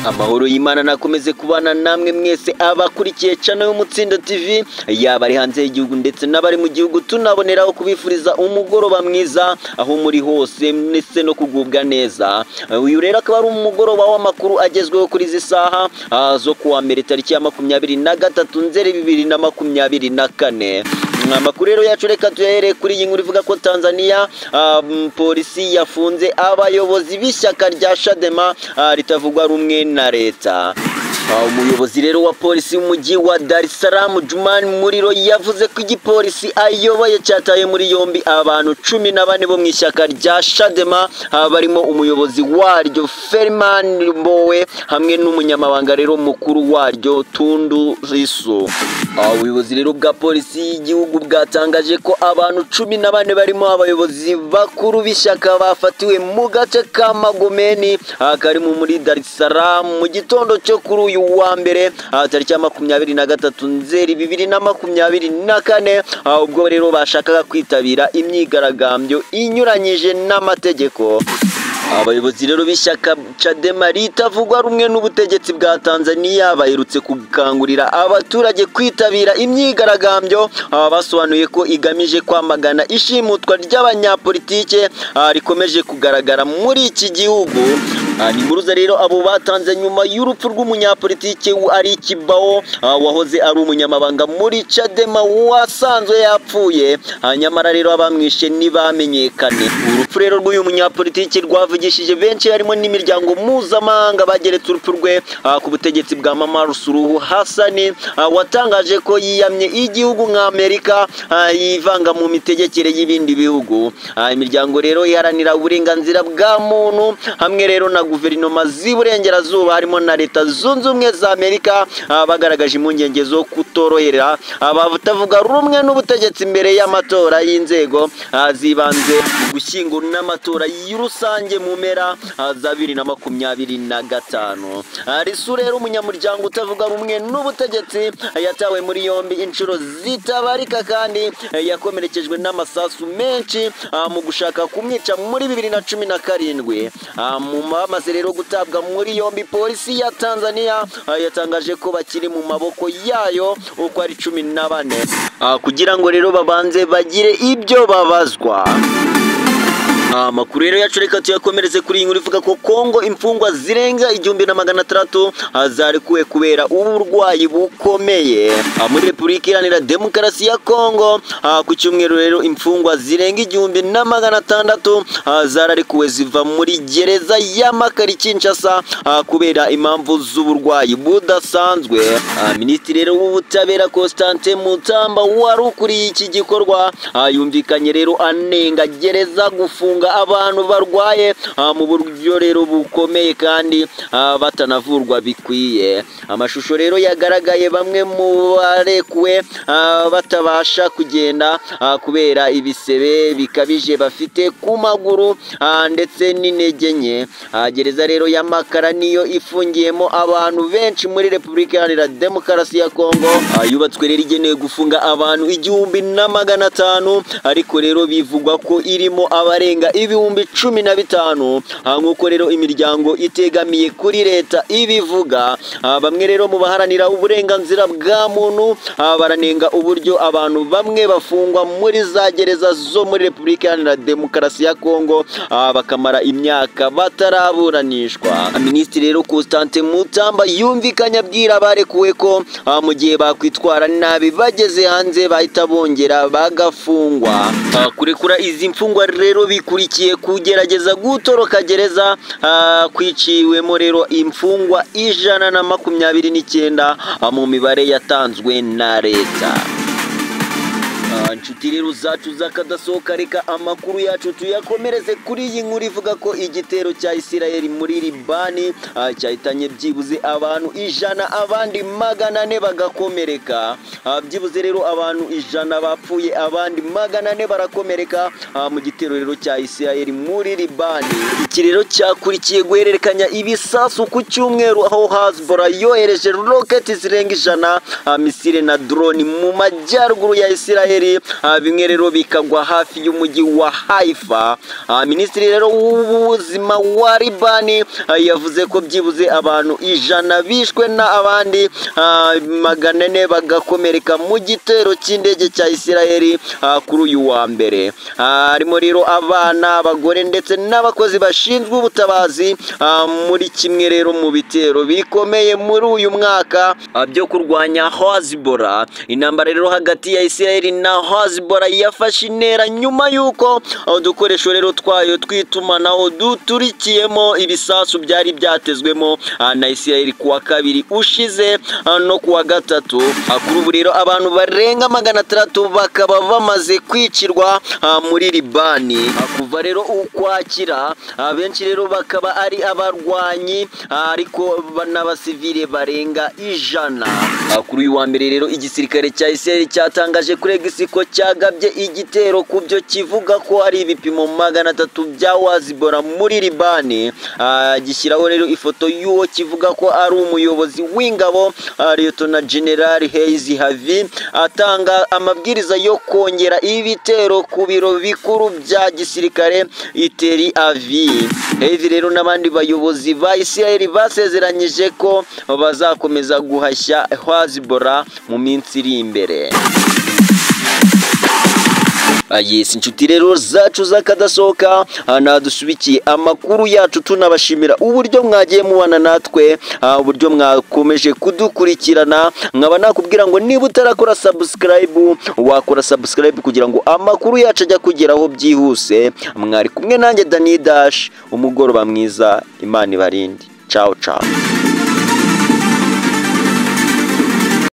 Amahoro y'Imana nakomeze kubana namwe mwese abakurikiye channel y'Umutsindo TV, yaba ari hanze y'igihugu ndetse n'abari mu gihugu. Tunaboneraho kubifuriza umugoroba mwiza aho muri hose ndetse no kugubwa neza. Uyu rero akaba ari umugoroba w'amakuru agezweho kuri izi saha zo kuwa mbere tariki ya 23 Nzeri 2024. Amakuru rero yacu reka tuyahere kuri iyi nkuru ivuga ko Tanzania polisi yafunze abayobozi b'ishyaka rya Chadema ritavugwa rumwe na leta. Umuyobozi rero wa polisi y'umujyi wa Dar es Salaam, Juman Muriro, yavuze ko igipolisi ayoboye cyataye muri yombi abantu 14 bo mu ishyaka rya Chadema, barimo umuyobozi waryo Freeman Mbowe hamwe n'umunyamabanga rero mukuru waryo Tundu Lissu. Ubuyobozi rero bwa polisi y'igihugu bwatangaje ko abantu 14 barimo abayobozi bakuru b'ishyaka bafatiwe mu gace ka Magomeni kari muri Dar es Salaam mu gitondo cyo kuri uyu wa mbere tariki ya 23 Nzeri 2024, ubwo rero bashakaga kwitabira imyigaragambyo inyuranyije n'amategeko. Abayobozi rero b'ishyaka Chadema ritavugwa rumwe n'ubutegetsi bwa Tanzania baherutse gukangurira abaturage kwitabira imyigaragambyo, basobanuye ko igamije kwamagana ishimutwa ry'abanyapolitike rikomeje kugaragara muri iki gihugu. Ni impuruza rero abo batanze nyuma y'urupfu rw'umunyapolitike ari Kibao wahoze ari umunyamabanga muri Chadema wasanzwe yapfuye, nyamara rero abamwishe ntibamenyekane. Urupfu rero rw'uyu munyapolitike rwavugishije benshi harimo n'imiryango mpuzamahanga bageretse urupfu rwe ku butegetsi bwa Mama Suluhu Hassan, watangaje ko yiyamye igihugu nka Amerika yivanga mu mitegekere y'ibindi bihugu. Imiryango rero iharanira uburenganzira bwa muntu hamwe rero na guverinoma z'iburengerazuba harimo na Leta Zunze Ubumwe za Amerika bagaragaje impungenge zo kutorohera abatavuga rumwe n'ubutegetsi imbere y'amatora y'inzego zibanze mu gushyingo n'amatora rusange mu mpera za 2025. Lissu rero umunyamuryango utavuga rumwe n'ubutegetsi yatawe muri yombi inshuro zitabarika kandi yakomerekejwe n'amasasu menshi mu gushaka kumwica muri 2017. Mu bamaze rero gutabwa muri yombi, polisi ya Tanzania yatangaje ko bakiri mu maboko yayo uko ari 14 kugira ngo rero babanze bagire ibyo babazwa. Amakuru rero yacu reka tuyakomereze kuri iyi nkuru ivuga ko Kongo imfungwa zirenga 1600 zarekuwe kubera uburwayi bukomeye. Muri Repubulika Iharanira Demokarasi ya Kongo ku cyumweru rero imfungwa zirenga 1600 zararekuwe ziva muri gereza ya Makari Kinshasa kubera impamvu z'uburwayi budasanzwe. Minisitiri rero w'ubutabera Constantin Mutamba wari ukuriye iki gikorwa yumvikanye rero anenga gereza gufunga abantu barwaye mu buryo rero bukomeye kandi batanavurwa bikwiye. Amashusho rero yagaragaye bamwe mu barekuwe batabasha kugenda kubera ibisebe bikabije bafite ku maguru ndetse n'intege nke. Gereza rero ya Makara niyo ifungiyemo abantu benshi muri Repubulika Iharanira Demokarasi ya Kongo. Yubatswe rero igenewe gufunga abantu 1500, ariko rero bivugwa ko irimo abarenga 15,000, nk'uko rero imiryango itegamiye kuri leta ibivuga. Bamwe rero mu baharanira uburenganzira bwa muntu baranenga uburyo abantu bamwe bafungwa muri za gereza zo muri Repubulika Iharanira Demokarasi ya Kongo bakamara imyaka bataraburanishwa. Minisitiri rero Constantin Mutamba yumvikanye abwira abarekuwe ko mu gihe bakwitwara nabi bageze hanze bahita bongera bagafungwa. Kurekura izi mfungwa rero bikurikiye kugerageza gutoroka gereza kwiciwemo rero imfungwa 129 mu mibare yatanzwe na leta. Inshuti rero zacu z'akadasohoka, reka amakuru yacu tuyakomereze kuri iyi nkuru ivuga ko igitero cya Isirayeli muri Libani cyahitanye byibuze abantu 100, abandi 400 bagakomereka. Byibuze rero abantu 100 bapfuye, abandi 400 barakomereka mu gitero rero cya Isirayeli muri Libani. Iki rero cyakurikiye guhererekanya ibisasu ku cyumweru aho Hezbollah yohereje roketi zirenga 100, misile na drone mu majyaruguru ya Isirayeli. Bimwe rero bikagwa hafi y'umujyi wa Haifa. Minisitiri rero w'ubuzima wa Libani yavuze ko byibuze abantu 100 bishwe na abandi 400 bagakomereka mu gitero cy'indege cya Isiraheli kuri uyu wa mbere. Harimo rero abana, abagore ndetse n'abakozi bashinzwe ubutabazi muri kimwe rero mu bitero bikomeye muri uyu mwaka byo kurwanya Hezbollah. Intambara rero hagati ya Isiraheli na Hezbollah yafashe intera nyuma y'uko udukoresho rero twayo twitumanaho duturikiyemo ibisasu byari byatezwemo na Isiraheli kuwa kabiri ushize no kuwa gatatu. Kuri ubu rero abantu barenga 600 bakaba bamaze kwicirwa muri Libani kuva rero ukwakira. Benshi rero bakaba ari abarwanyi ariko n'abasivile barenga 100. Kuri uyu wa mbere rero igisirikare cya Isiraheli cyatangaje kuri X ko cyagabye igitero ku byo kivuga ko ari ibipimo 300 bya Hezbollah muri Libani. Gishyiraho rero ifoto y'uwo kivuga ko ari umuyobozi w'ingabo Lieutenant General Heizi Havi atanga amabwiriza yo kongera ibitero ku biro bikuru bya gisirikare i Tel Aviv. Heizi rero n'abandi bayobozi ba Isiraheli basezeranyije ko bazakomeza guhashya Hezbollah mu minsi iri imbere. Yes, inshuti rero zacu zakadasohoka, nadusubikiye amakuru yacu, tunabashimira uburyo mwagiye mubana natwe, uburyo mwakomeje kudukurikirana. Nkaba nakubwira ngo niba utarakora subscribe, wakora subscribe kugira ngo amakuru yacu ajya kugeraho byihuse. Mwari kumwe nanjye Dani Dash, umugoroba mwiza, Imana ibarinde. Ciao ciao.